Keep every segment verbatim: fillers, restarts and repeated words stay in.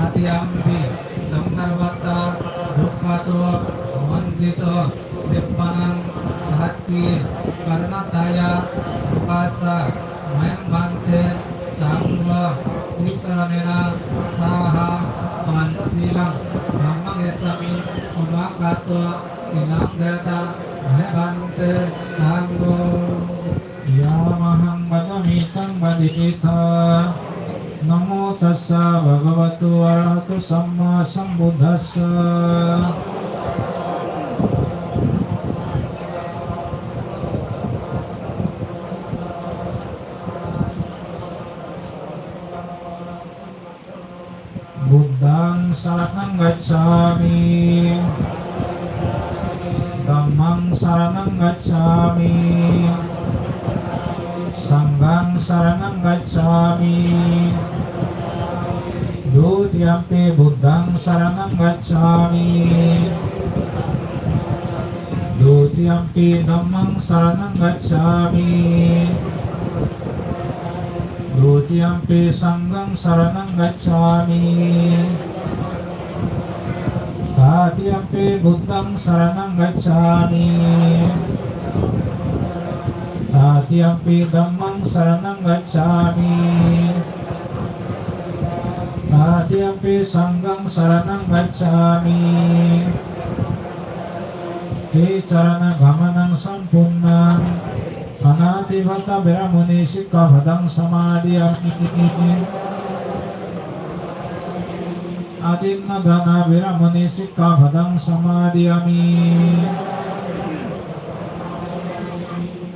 Tatiyampi saṃsaravatā dukkhato muccitu nibbānaṃ sacchikaroṇatthāya okāsa mayaṃ bhante saṅgho tisaraṇena saha pañcasīlaṃ dhammaṃ yācāmi, uṇhakatthu sīlaṃ detha mayaṃ bhante saṅgho. Yamahaṃ vadāmi taṃ vadetha. Namo tassa bhagavato arahato sammāsambuddhassa. Buddhaṃ saraṇaṃ gacchāmi. Dhammaṃ saraṇaṃ gacchāmi. Saṅghaṃ saraṇaṃ gacchāmi. Dutiyampi buddhaṃ saraṇaṃ gacchāmi. Dutiyampi dhammaṃ saraṇaṃ gacchāmi. Dutiyampi saṅghaṃ saraṇaṃ gacchāmi. Tatiyampi buddhaṃ saraṇaṃ gacchāmi. Tatiyampi dhammaṃ saraṇaṃ gacchāmi. Tatiyampi saṅghaṃ saraṇaṃ gacchāmi. Tisaraṇagamanaṃ sampuṇṇaṃ. Pāṇātipātā veramaṇī sikkhāpadaṃ samādiyāmi. Adinnādānā veramaṇī sikkhāpadaṃ samādiyāmi.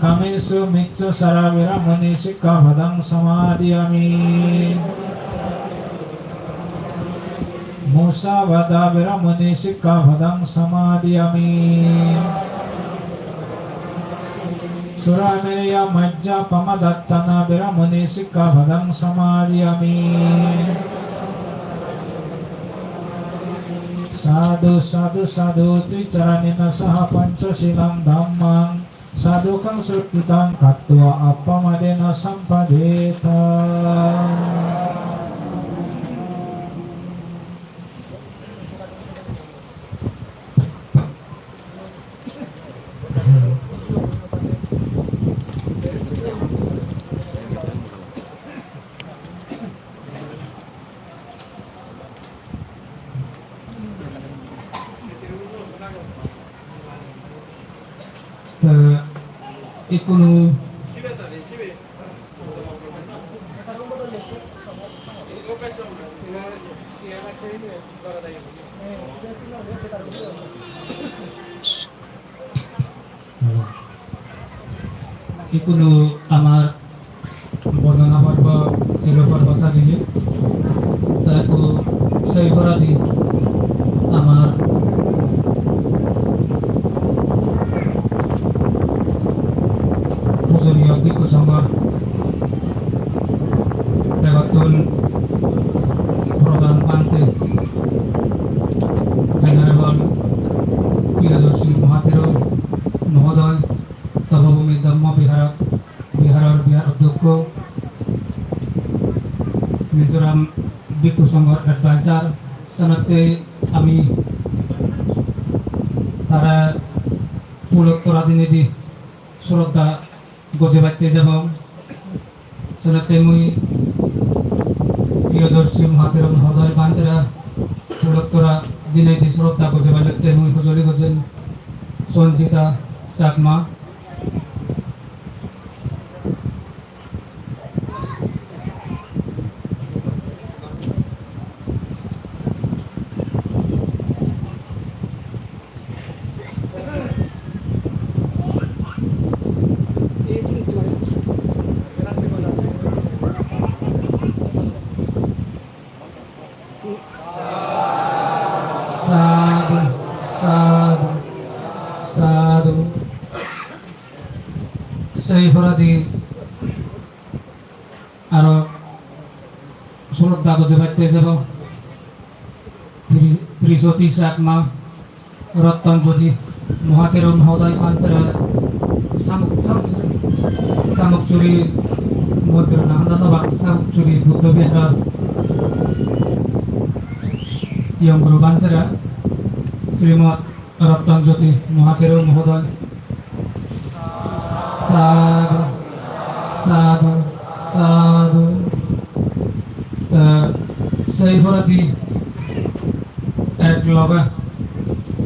Kāmesu micchācārā veramaṇī sikkhāpadaṃ samādiyāmi. Musāvādā veramaṇī sikkhāpadaṃ samādiyāmi. Surāmerayamajjapamādaṭṭhānā veramaṇī sikkhāpadaṃ samādiyāmi. Sādhu, sādhu, sādhu. Tisaraṇena saha pañcasīlaṃ dhammaṃ sādhukaṃ sotthi taṃ katvā appamādena sampādetha. Ta ikkunu ikkunu amar বন্দনা পর্ব, সেবা পর্ব সাজিছে। তারপর সেই অপরাধী আমার পূজনীয় ভিক্ষু সংঘর প্রাক্তন প্রধান ভান্তে, Venerable প্রিয়দর্শী মহাথেরো মহোদয়, তপোভূমি ধম্ম বিহার বিহারর বিহার অধ্যক্ষ, মিজোরাম ভিক্ষু সংঘর advisor, sanatte ami tara pulottora dinedi sroddha gojebatte jabong. Sanatte mui Priyodarshi Mahathero Mohodoy Bhantera pulottora dinedi sroddha gojebatte mui hojoli gojem Sanjita Chakma. Sādhu, sādhu, sādhu. Sei horadi aro sroddha gojebatte jabo. Tri-, Trijyoti Chakma, Ratan Jyoti Mahathero Mohodoy Bhantera Samuk, Samukchuri, Samukchuri Mondiro Nahandano Bhag Samukchuri Buddho Vihar. Yang Guru Bhantera, Srimad Rattan Jyoti Mahathero Mohoday. Sādhu, sādhu, sādhu. Te, sei poredi ek loge,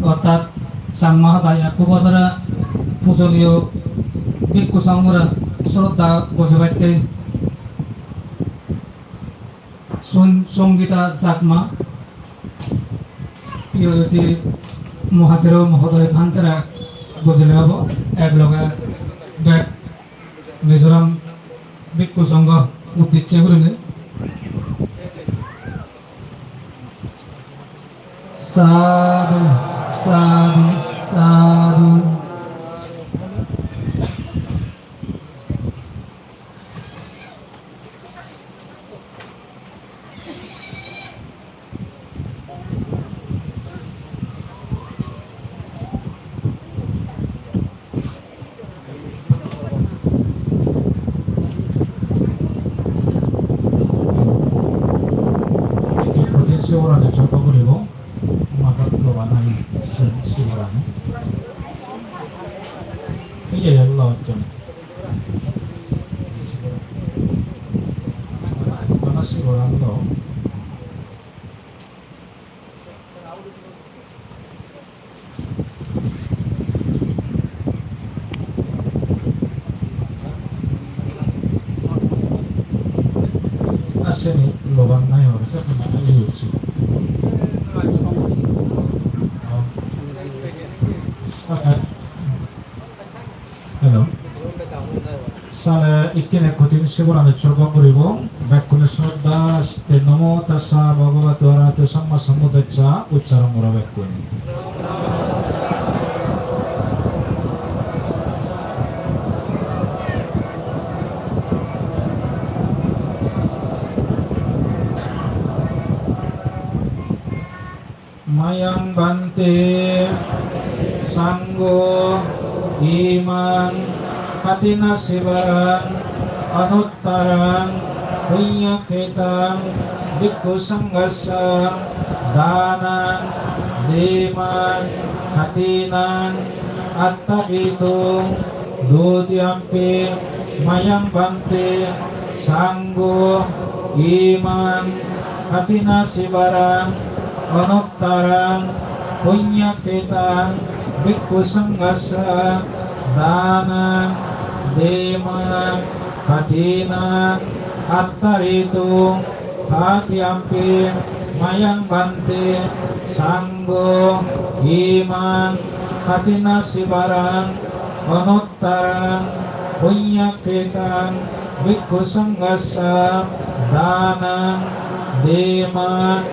orthat Changma hodai ekko bojore pujoniyo bhikkhu songhore sroddha gojebatte Sun-, Songita Chakma, P O C Mohathero Mohoday Bhantera bojile obo, ek loge bek Mizoram Bhikkhu Songho uddicche gurinei. Sādhu, sādhu, sādhu. Kothin siborani joggo guribo, madat loba nai siborani. Iya, iya, lo, jom. Mana siboran lo? Aseni loban nai ore sa puna liuchi. Oh. Okay. Hello. Sale ikkine kothin siborani joggo guribo. Bekkune sroddha chitte namo tassa bhagavato arahato sammāsambuddhassa uccaron gura bekkune. Mayaṃ bhante saṅgho imaṃ kaṭhinasīvaraṃ anuttaraṃ puññakkhettaṃ bhikkhusaṅghassa dānaṃ demākaṭhinaṃ attārituṃ. Dutiyampi mayaṃ bhante saṅgho imaṃ kaṭhinasīvaraṃ anuttaraṃ puññakkhettaṃ bhikkhusaṅghassa dānaṃ demākaṭhinaṃ attārituṃ. Tatiyampi mayaṃ bhante saṅgho imaṃ kaṭhinasīvaraṃ anuttaraṃ puññakkhettaṃ bhikkhusaṅghassa dānaṃ demākaṭhinaṃ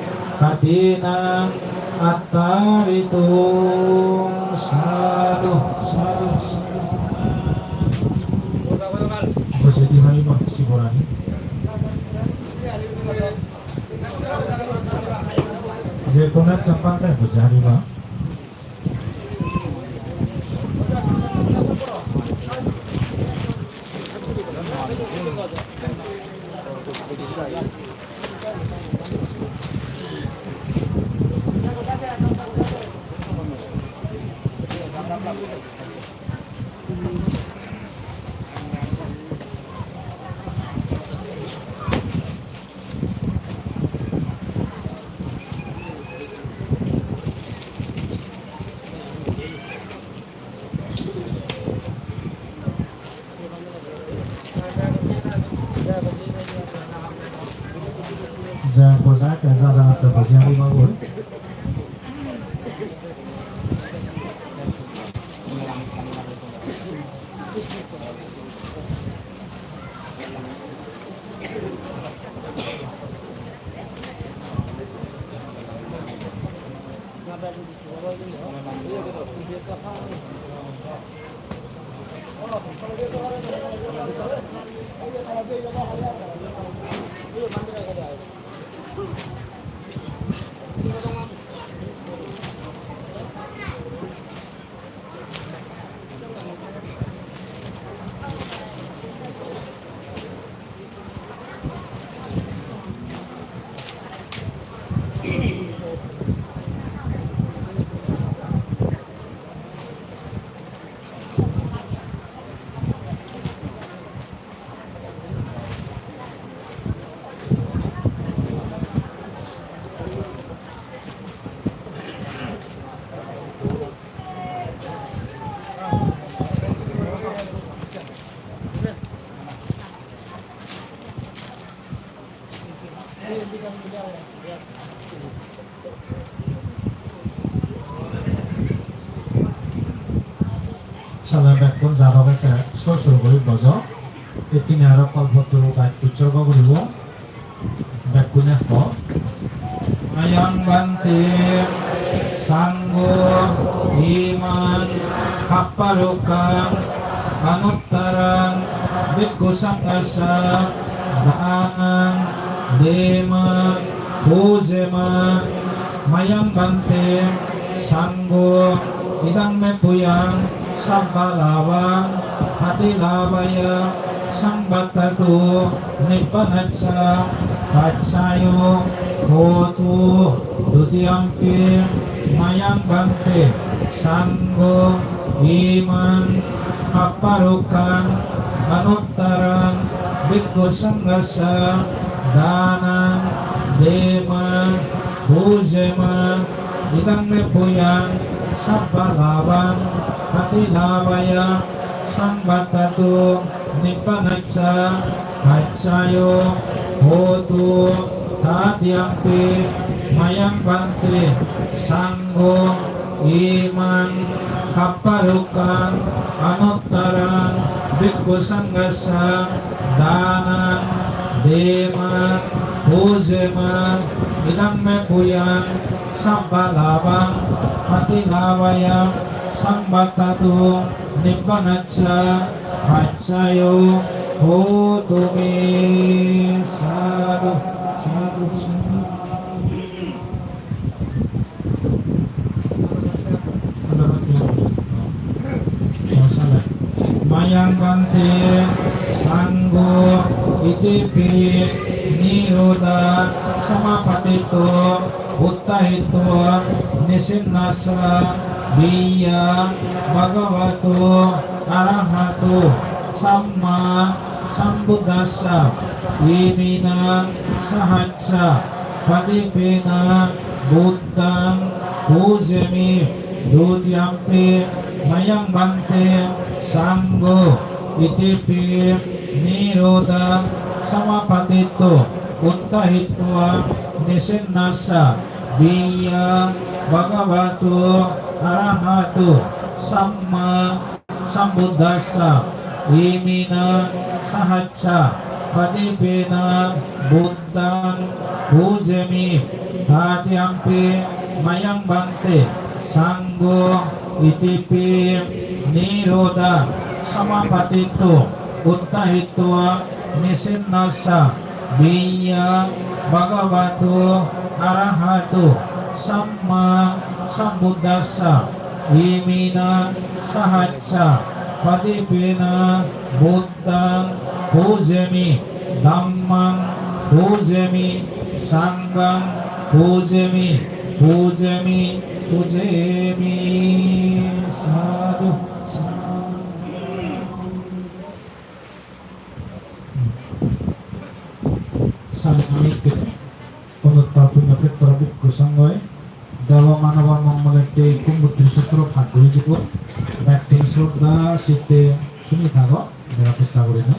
attārituṃ. Sādhu, sādhu, sādhu. Bojedi hariba siborani. Jekono ekjon bhante boje hariba. Ja, boja, ja, ja, ja, ja, boja, boja. Bekkun jadok eke suru suru gori bojo. Ikkine aro kolpotturu gaj utsorgo guribo. Bekkune ho. Mayaṃ bhante saṅgho imaṃ kappārukkhaṃ anuttaraṃ bhikkhusaṅghassa dānaṃ dema pūjema. Mayaṃ bhante saṅgho idaṃ me bhuyaṃ sabbalābhaṃ paṭilābhāya saṃvattatu nibbānassa paccayo hotu. Dutiyampi mayaṃ bhante saṅgho imaṃ kappārukkhaṃ anuttaraṃ bhikkhusaṅghassa dānaṃ dema pūjema. Idaṃ me bhuyaṃ sabbalābhaṃ paṭilābhāya saṃvattatu nibbānassa paccayo hotu. Tatiyampi mayaṃ bhante saṅgho imaṃ kappārukkhaṃ anuttaraṃ bhikkhusaṅghassa dānaṃ dema pūjema. Idaṃ me bhuyaṃ sabbalābhaṃ paṭilābhāya saṃvattatu nibbānassa paccayo hotu me. Sādhu, sādhu, sādhu. Mayaṃ bhante saṅgho itipi nirodhasamāpattito uṭṭhahitvā nisinnassa viyya bhagavato arahato sammāsambuddhassa iminā sahassa padīpena buddhaṃ pūjemi. Dutiyampi mayaṃ bhante saṅgho itipi nirodhasamāpattito uṭṭhahitvā nisinnassa viyya bhagavato arahato sammāsambuddhassa iminā sahassa padīpena buddhaṃ pūjemi. Tatiyampi mayaṃ bhante saṅgho itipi nirodhasamāpattito uṭṭhahitvā nisinnassa viyya bhagavato arahato sammāsambuddhassa iminā sahassa padīpena buddhaṃ pūjemi, dhammaṃ pūjemi, saṅghaṃ pūjemi, pūjemi, pūjemi. Sādhu, sādhu. Sāmikkhite, Anuttara Puññakhetra Bhikkhu Saṅghe, Deva Manava Maṅgale te Kumbhūti Sutra Bhagavati Bhikkhū, Bhakti Sraddha Chitte Sumita Go, Deva Pitta Gurino.